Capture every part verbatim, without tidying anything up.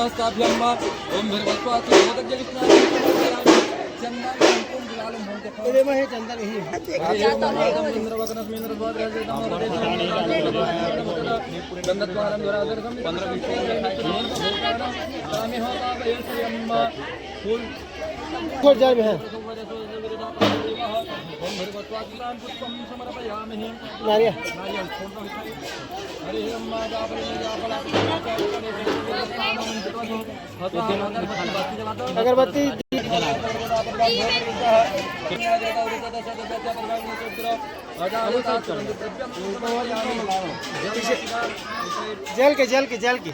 स्थाप्यम्मा। ओम भैरवस्वाति मोदक जल स्नान समर्पयामि। चंदन कुमकुम गुलाल ओम भंग अरे, मैं चंदन ही। हरि ओम नमः ओम इंद्रवदनस्मिं रसोदरजतम हृदय गंधद्वारम दुरादरसम पन्द्रह बीस स्वामी होता है श्री अम्मा। फूल छोड़ जा रहे हैं। ओम भैरवस्वाति पुष्पम समर्पयामि। नारियल। अगरबत्ती। जल के, जल के, जल के।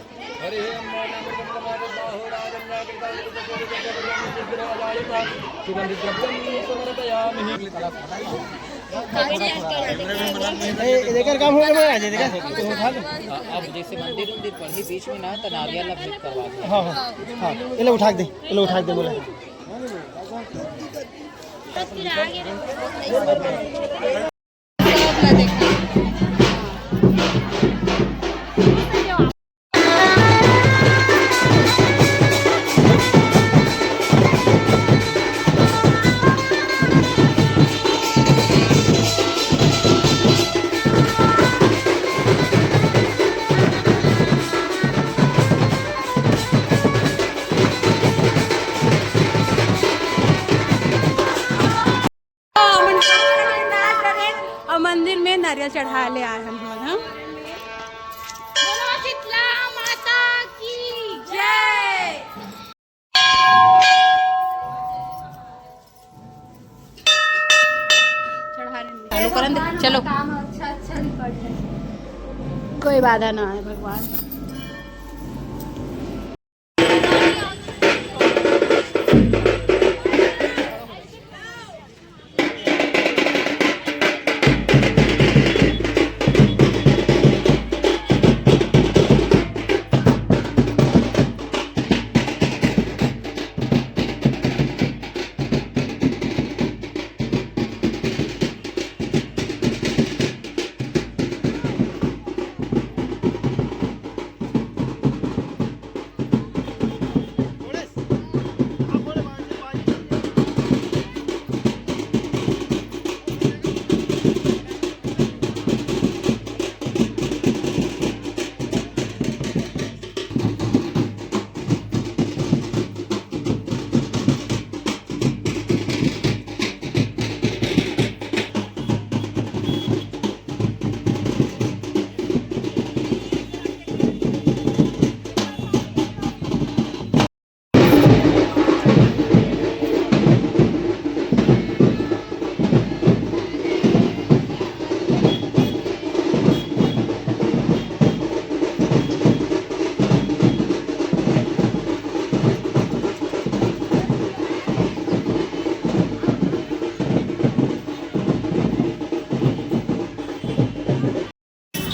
ए, एकर काम हो गया महाराज, देखा? तो उठा लो। अब जैसे मंदिर उंदिर पढ़ी बीच में ना, तो नारियल ला भेंट करवा दे। हाँ, हाँ, हाँ, ये लो उठा के दे, ये लो उठा के दे बोला। और मंदिर में नारियल चढ़ाए ले आए हम लोग, हाँ। बोलो शीतला माता की जय। चढ़ा रहे हैं। चालू करन दे, चलो। काम अच्छा अच्छा निपट जाए। कोई बाधा ना आए भगवान।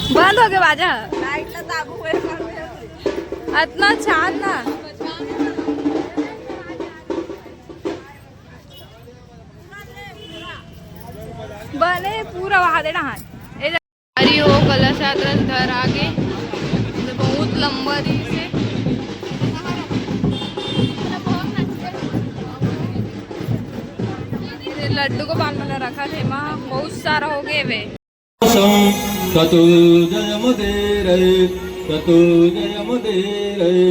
बंद हो गया बाजा। लाइट ला दाबू हुए। अतना छान ना। बने पूरा वहा दे हाथ। अरे वो कलश यात्रा घर आगे बहुत लंबा दिन से। ये लड्डू गोपाल मन रखा थे माँ, बहुत सारा हो गए वे। ततो जयमुदीरये, ततो जयमुदीरये।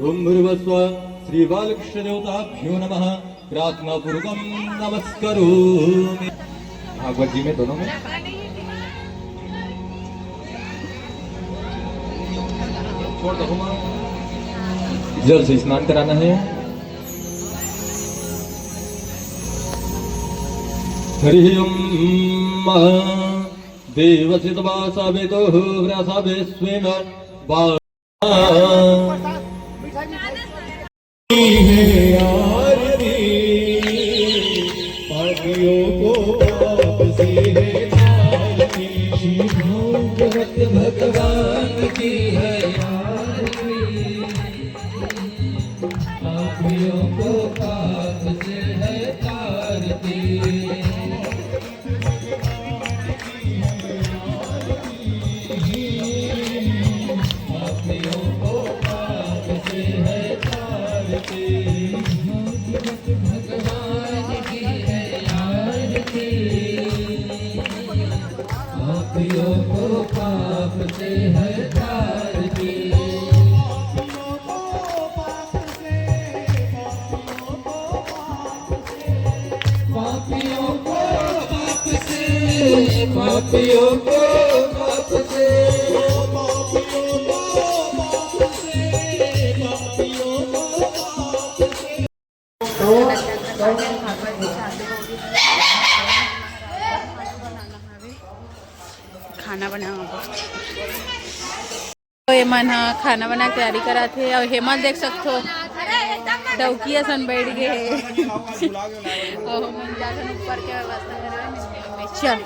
ओम भूर्भुवः स्वः श्री बालकृष्ण देवताभ्यो नमः। प्रार्थना पूर्वकम नमस्करोमि। भागवत जी में दोनों में। छोड़ दो, जल से स्नान कराना है। हरि ओम। देवसितवासवितुः प्रसविस्विन वा। है आरती, पापियों को पाप से है आरती। श्री भागवत भगवान की है आरती, पापियों को पाप से है आरती। खाना बनाओ। तो ये मन ह खाना बना के तैयारी करत हे, अउ हेमल देख सकथो, डौकी असन बैठ गे हे। अउ हमन जाथन ऊपर के व्यवस्था करबे। चल।